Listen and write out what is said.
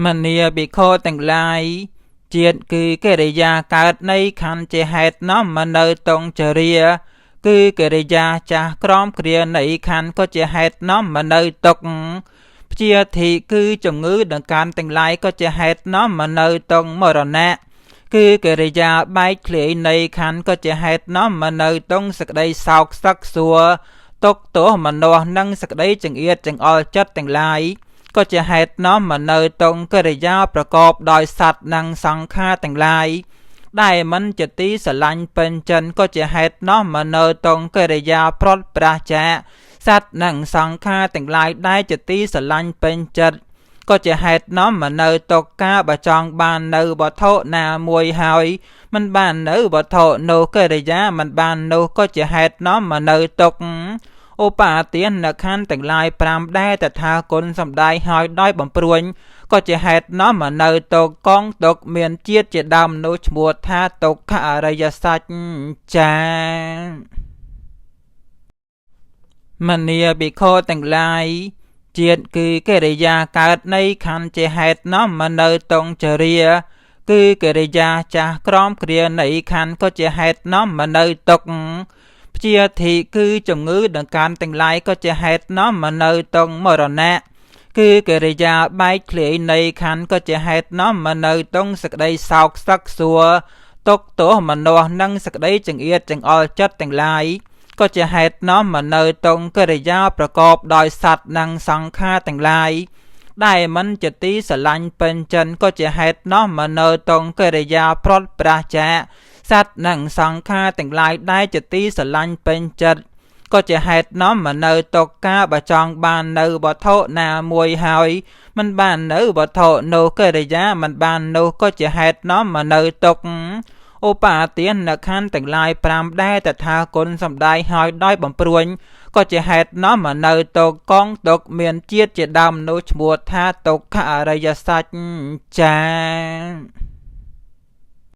មនាភិក្ខុទាំងឡាយជាតិគឺកិរិយាកើតនៃខណ្ឌជាហេតុនាំមកនៅតុងចរាគឺកិរិយាចាស់ក្រមគ្រានៃខណ្ឌក៏ជាហេតុនាំមកនៅទុក្ខព្យាធិគឺជំងឺដង្កើមទាំងឡាយក៏ជាហេតុនាំមកនៅតុងមរណៈគឺកិរិយាបែកធ្លាយនៃខណ្ឌក៏ជាហេតុនាំមកនៅតុងសក្តីសោកសឹកសួរទុក្ខទោសមនាស់និងសក្តីចង្អៀតចង្អល់ចិត្តទាំងឡាយក៏ជាហេតុនាំមកនៅតុងកិរិយាប្រកបដោយសត្វនិងសង្ខារទាំងឡាយដែលមិនជាទីស្រឡាញ់ពេញចិនក៏ជាហេតុនាំមកនៅតុងកិរិយាប្រត់ប្រាសចាកសត្វនិងសង្ខារទាំងឡាយដែលជាទីស្រឡាញ់ពេញចិត្តក៏ជាហេតុនាំមកនៅទុក្ខការបើចង់បាននៅវត្ថុណាមួយហើយមិនបាននៅវត្ថុនោះកិរិយាមិនបាននោះក៏ជាហេតុនាំមកនៅទុក្ខឧបាទានខណ្ឌទាំងឡាយ5ដែលតថាគតសំដែងហើយដោយបំព្រួញក៏ជាហេតុនាំមកនៅទុក្ខកងទុក្ខមានជាតិជាដើមនោះឈ្មោះថាទុក្ខអរិយសច្ចចាមនាភិក្ខុទាំងឡាយជាតិគឺកិរិយាកើតនៃខណ្ឌជាហេតុនាំមកនៅតុងចរាគឺកិរិយាចាស់ក្រមគ្រានៃខណ្ឌក៏ជាហេតុនាំមកនៅទុក្ខព្យាធិគឺជំងឺដង្កើមទាំងឡាយក៏ជាហេតុនាំមកនៅតុងមរណៈគឺកិរិយាបែកធ្លាយនៃខណ្ឌក៏ជាហេតុនាំមកនៅតុងសក្តីសោកសឹកសួរទុក្ខទោសមនាស់និងសក្តីចង្អៀតចង្អល់ចិត្តទាំងឡាយក៏ជាហេតុនាំមកនៅតុងកិរិយាប្រកបដោយសត្វនិងសង្ខារទាំងឡាយដែលមិនជាទីស្រឡាញ់ពេញចិនក៏ជាហេតុនាំមកនៅតុងកិរិយាប្រត់ប្រាសចាកសត្វនិងសង្ខារទាំងឡាយដែលជាទីស្រឡាញ់ពេញចិត្តក៏ជាហេតុនាំមកនៅទុក្ខការបើចង់បាននៅវត្ថុណាមួយហើយមិនបាននៅវត្ថុនោះកិរិយាមិនបាននោះក៏ជាហេតុនាំមកនៅទុក្ខឧបាទានខណ្ឌទាំងឡាយ5ដែលតថាគតសំដែងហើយដោយបំព្រួញក៏ជាហេតុនាំមកនៅទុក្ខកងទុក្ខមានជាតិជាដើមនោះឈ្មោះថាទុក្ខអរិយសច្ចចា។